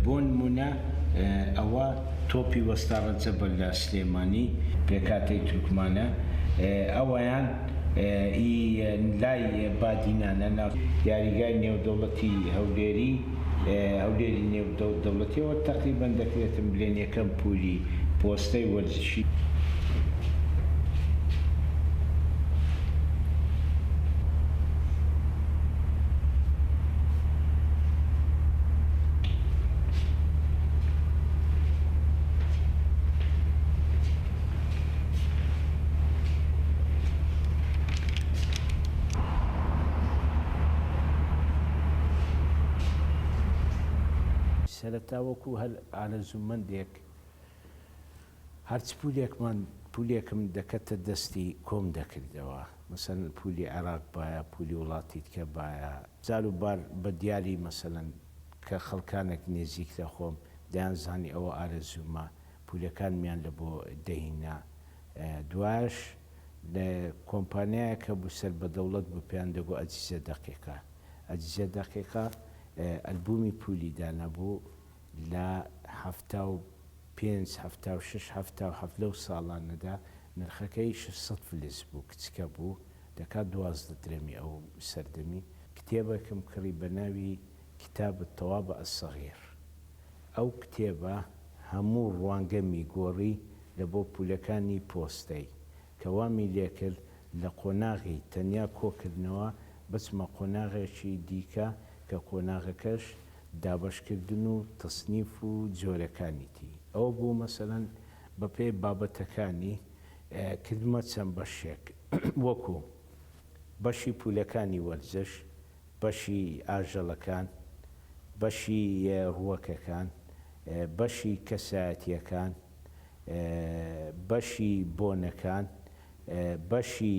بۆنمونە ئەوە تۆپی وەستا ڕەجەبە لە سلێمانی، پێکهاتەی تورکمانە، ئەویان ئی لای بادینانە ناو یاریگای نێودەوڵەتی هەولێری، هەولێری نێودەوڵەتیەوە تەقریبەن دەکرێتن بلێن یەکەم پولی پۆستەی وەرزشی. سەرەتا وەکو هەر ئارەزوومەندێک هەرچ پولێکمان پولێکم دەکەتە دەستی کۆم دەکردەوە مەسەلەن پولی عێراق بایە پولی وڵاتی تکە بایە جار و بار بە دیاری مەسەلەن کە خەڵکانێک نێزیک لە خۆم دەیان زانی ئەوە ئارەزوومە پولەکانمیان لە بۆ دەهینا دوایش لە کۆمپانیایەک هەبوو سەر بە دەوڵەت بوو پێیان دەگۆ ئەجیزە دەقیقە ئەجیزە دەقیقە ئەلبومی پولی دانابوو لە 75 76 77 لەو ساڵانەدا نرخەکەی 600 فلس بوو کچکە بوو دەکات 12 درەمی ئەو سەردەمی کتێبێکم کڕی بە ناوی کتاب الطوابع الصغیر ئەو کتێبە هەموو ڕوانگەمی گۆڕی لە بۆ پولەکانی پۆستەی، کە وامی لێکرد لە قۆناغی تەنیا کۆکردنەوە بچمە قۆناغێکی دیکە کە قۆناغەکەش دابەشکردن و تەسنیف و جۆرەکانیتی. ئەوە بوو مەسەلەن بە پێی بابەتەکانی کردمە چەند بەشێک وەکوو، بەشی پولەکانی وەرزش، بەشی ئاژەڵەکان، بەشی ڕووەکەکان، بەشی کەسایەتییەکان، بەشی بۆنەکان، بەشی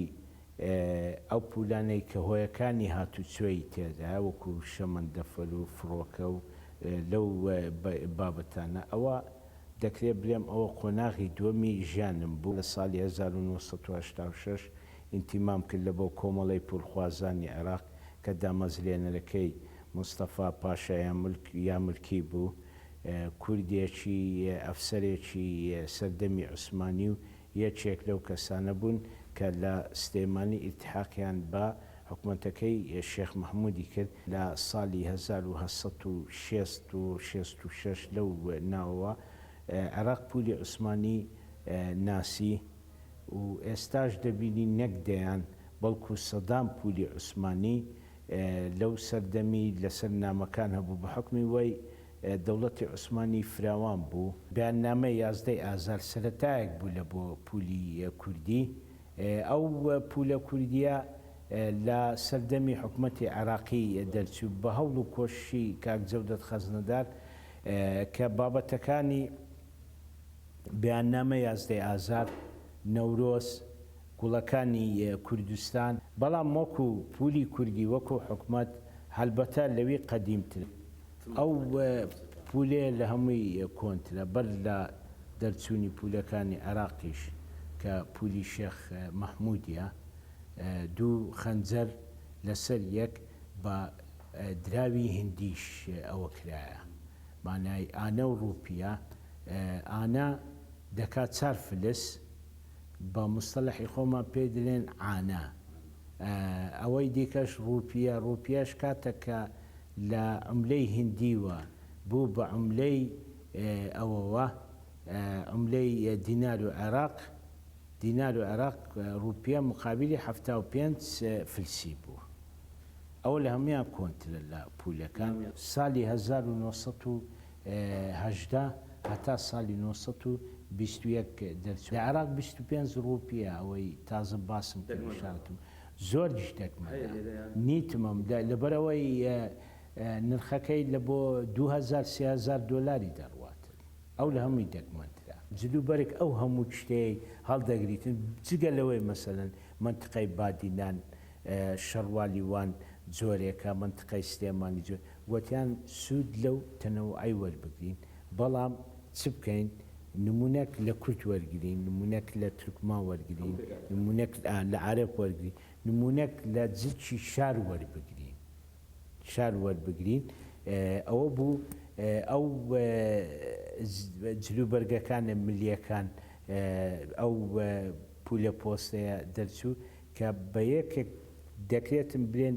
ئەو پوولانەی کە هۆیەکانی هاتوچۆی تێدایە وەکو شەمەندەفەر و فڕۆکە و لەو بابەتانە، ئەوە دەکرێت بلێم ئەوە قۆناغی دووەمی ژیانم بوو لە ساڵی 1986 ئینتیمام کرد لە بۆ کۆمەڵەی پوولخوازانی عێراق کە دامەزرێنەرەکەی مستەفا پاشا یامولکی بوو، کوردێکی ئەفسەرێکی سەردەمی عوسمانی و یەکێک لەو کەسانە بوون کە لە سلێمانی ئیلتیحاقیان بە حکومەتەکەی شێخ مەحمودی کرد لە ساڵی 1860 و 66 لەو ناوەوە عێراق پولی عوسمانی ناسی. و ئێستاش دەبینین نەک دەیان بەڵکو سەدان پولی عوسمانی لەو سەردەمی لەسەر نامەکان هەبوو بە حوکمی وەی دەوڵەتی عوسمانی فراوان بوو. بەیاننامەی یازدەی ئازار سەرەتایەک بوو لە بۆ پولی کوردی. ئەو پولە کوردیە لە سەردەمی حکومەتی عێراقی دەرچوو بە هەوڵ و کۆششی کاک جەودەت خەزنەدار کە بابەتەکانی بەیاننامە یازدەی ئازار، نەورۆز، گوڵەکانی کوردستان، بەڵام وەکو پولی کوردی وەکو حکومەت هەلبەتە لەوی قەدیمترە ئەو پولەیە لە هەمووی کۆنترە بەر لە دەرچوونی پولەکانی عێراقیش کە پولی شێخ مەحمودیە دوو خەنجەر لەسەر یەک بە دراوی هندیش ئەوە کرایە مانای ئانە و ڕوپیە ئانە دەکا چار فلس بە مستەلەحی خۆمان پێی دلێن عانە ئەوەی دیکەش ڕوپیە ڕوپیەش کاتەک کە لە عوملەی هندیوە بوو بە عوملەی ئەوەوە عوملەی دینار و عێراق دینار و عێراق ڕوپیە مقابلی 75 فلسی بوو ئەوە لە هەموویان کۆنترە لە پولەکان سالی 1918 هەتا سالی 921 دەرچوو لە عێراق 25 ڕوپیە ئەوەی تازە باسم کرد ئیشارەتم زۆریش دەگمەنە نیتمم لەبەرئەوەی نرخەکەی لە بۆ 2000 3000 دۆلاری دەڕواتن ئەو لە هەمووی دەگمەنترە. جلوبەرگ ئەو هەموو شتەی هەڵدەگریتن جگە لەوەی مەسەلەن مەنتقەی بادینان شەڕوالی وان جۆرێکە مەنتقەی سلێمانی جۆر گۆتیان سوود لەو تەنەوعەی وەربگرین بەڵام چ بکەین نمونەک لە کورد وەرگرین نمونەک لە تورکمان وەرگرین نمونەک لە عەرەب وەرگرین نمونەک لە جلکی شار وەربگرین شار وەربگرین ئەوە بوو. ئەو جلوبەرگەکانە ملیەکان ئەو پولە پۆستەیە دەرچوو کە بە یەکێک دەکرێتن بلێن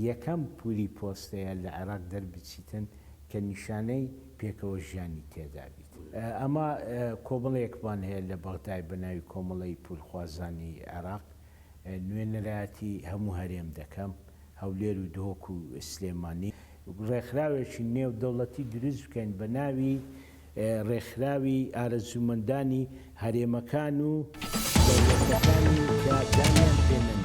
یەکەم پولی پۆستەیە لە عێراق دەربچیتن کە نیشانەی پێکەوە ژیانی تێدا بیت. ئەمە کۆمەڵەیەکمان هەیە لە بەغدای بە ناوی کۆمەڵەی پولخوازانی عێراق نوێنەرایەتی هەموو هەرێم دەکەم، هەولێر و دهۆک و سلێمانی. ڕێکخراوێکی نێودەوڵەتی دروست بکەین بە ناوی ڕێکخراوی ئارەزوومەندانی هەرێمەکان و دەوڵەتەکانی کە دانیان پێ نەنراوە.